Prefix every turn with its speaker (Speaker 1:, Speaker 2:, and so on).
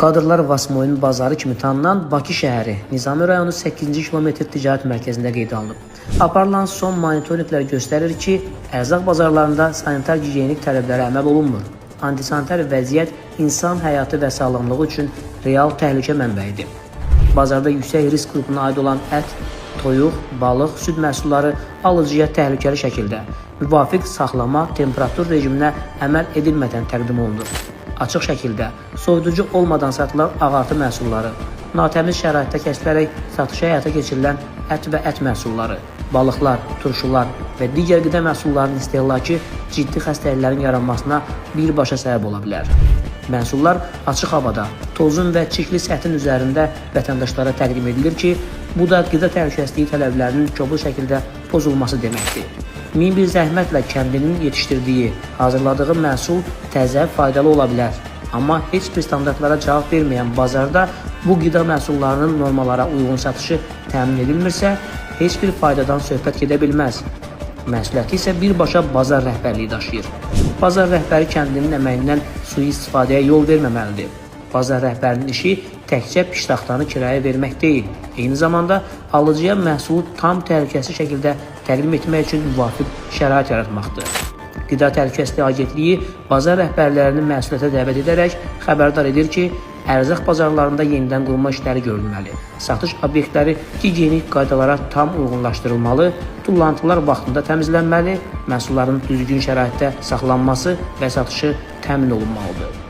Speaker 1: Kadrlar Vasmoyun bazarı kimi tanınan Bakı şəhəri Nizami rayonu 8-ci kilometr ticarət mərkəzində qeydə alınıb. Aparılan son monitorinqlər göstərir ki, ərzaq bazarlarında sanitar gigiyenik tələblərə əməl olunmur. Antisanitar vəziyyət insan həyatı və sağlamlığı üçün real təhlükə mənbəyidir. Bazarda yüksək risk qrupuna aid olan ət, toyuq, balıq, süd məhsulları alıcıya təhlükəli şəkildə müvafiq saxlama temperatur rejiminə əməl edilmədən təqdim olunur. Açıq şəkildə soyuducu olmadan satılan ağartı məhsulları, natəmiz şəraitdə kəsilərək satışa həyata keçirilən ət və ət məhsulları, balıqlar, turşular və digər qida məhsullarının istehlakı ciddi xəstəliklərin yaranmasına birbaşa səbəb ola bilər. Məhsullar açıq havada, tozun və çirkli səthin üzərində vətəndaşlara təqdim edilir ki, bu da qida təhlükəsizliyi tələblərinin kobud şəkildə pozulması deməkdir. Min bir zəhmətlə kəndlinin yetişdirdiyi, hazırladığı məhsul təzə, faydalı ola bilər. Amma heç bir standartlara cavab verməyən bazarda bu qida məhsullarının normalara uyğun satışı təmin edilmirsə, heç bir faydadan söhbət gedə bilməz. Məsuliyyəti isə birbaşa bazar rəhbərliyi daşıyır. Bazar rəhbəri kəndlinin əməyindən sui-istifadəyə yol verməməlidir. Bazar rəhbərinin işi təkcə piştaxtanı kirayə vermək deyil, eyni zamanda alıcıya məhsulu tam təhlükəsiz şəkildə təqdim etmək üçün müvafiq şərait yaratmaqdır. Qida Təhlükəsizliyi Agentliyi bazar rəhbərlərini məsuliyyətə dəvət edərək xəbərdar edir ki, ərzaq bazarlarında yenidən qurma işləri görülməli, satış obyektləri gigiyenik qaydalara tam uyğunlaşdırılmalı, tullantılar vaxtında təmizlənməli, məhsulların düzgün şəraitdə saxlanması və satışı təmin olunmalıdır.